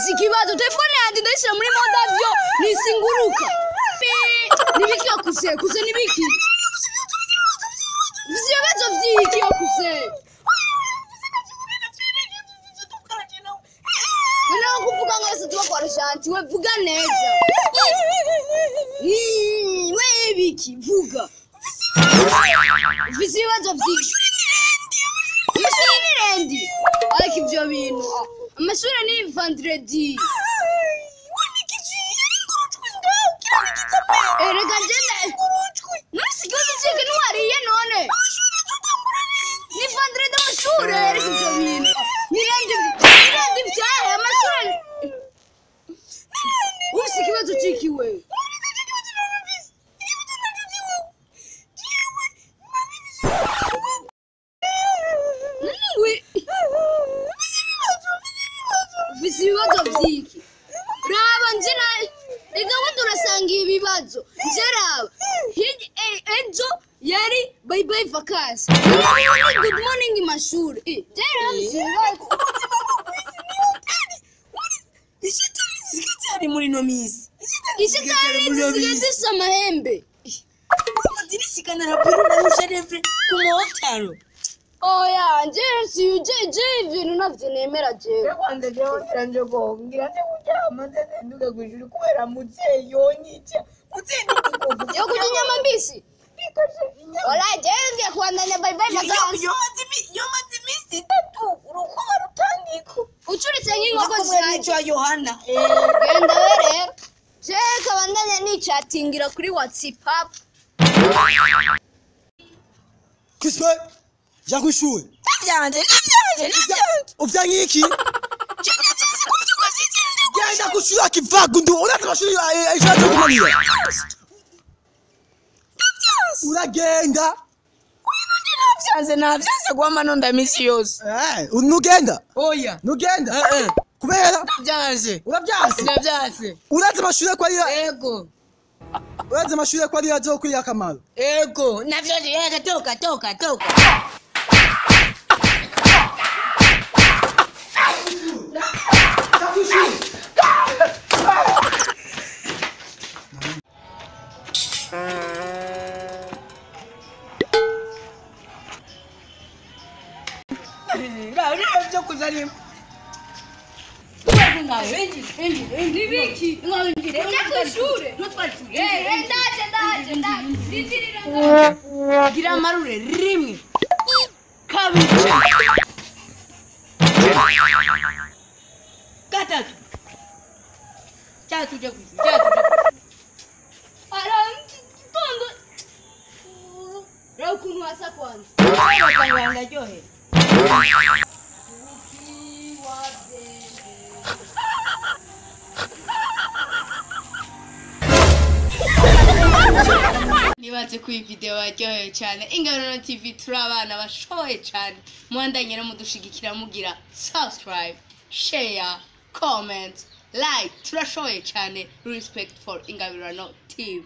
Mfise ikibazo, telefone yanjye ndayishira muri mode avion nisinguruka. Nibiki wakuse, kuse nibiki? Mfise ibibazo vyiki wakuse? Noneho kuvuga ngo wese tuba kwa Rushanti, we vuga neza. We biki, vuga. Mfise ibibazo vyiki. Amashuri ni lundi. Ariko ivyo bintu, amashuri ni vendredi. Erega jenda. None si ikibazo ciki ntiwariye none? Ni vendredi amashure, ariko ivyo bintu. Ni lundi, ni lundi vyahe amashuri. Ufise ikibazo ciki wewe? Ufise ibibazo vyiki? Raba nje na reka we turasanga ibibazo. Nje raba ejo yari bye bye vacances. Good morning mashure. Je raba mfise ibibazo. Ishitani muri no misi. Ishitani zisigaye zifise amahembe. Zirisikana raporo na rusherevre ku motaro. Oya, nje je ibintu navyo nemera jewe. Kwanza jewe ngira nje ngira nje kuryama nze kw'ijuru kubera muvyeyi yonyica. Muvyeyi ndikuvuga. Yo kurya inyama mbisi. Ola jewe ngiye kubandanya bye bye vacances. Yomaze imisi itatu urukuba rutangiko. Ucuritse nk'inkoko Kumwe zishaje. n'icwa Yohana. Genda we rero. Jewe kabandanya nicatingira kuri WhatsApp. Crispe, ja kw'ishure. Navyanje, navyanje, navyanje. Uvya nk'iki? Genda kw'ishure akivagundu, uraza amashuri ejo azokumanira. Uragenda. Navyanze navyanze guhama nonda imisi yose. Nugenda. Oya. Nugenda. Kubera Navyanze. uravyanse. Navyanze. Uraza amashure ko ari Ego. uraza amashure ko ari azokwira akamaro. Ego. Navyanze yega toka toka toka. Ja kw'ishure. Vyo kuzalima. Nibiki? Nja kw'ishure. Ndaje ndaje ndaje. Nindirira. Gira amarure rimwe. Kabiri. Gatatu. Cyatu uje kw'ishure, cyatu uje kw'ishure. Ara gitondo. Raba ukuntu hasa kwanza. Bakanga ndaryohewe. Nibaze ko iyi video yaryohewe cyane. Ingabirano TV turi abana bashoboye cyane. Mwandanye rero mudushigikira mugira subscribe, share, comment, like. Turashoboye cyane. Respect for Ingabirano TV.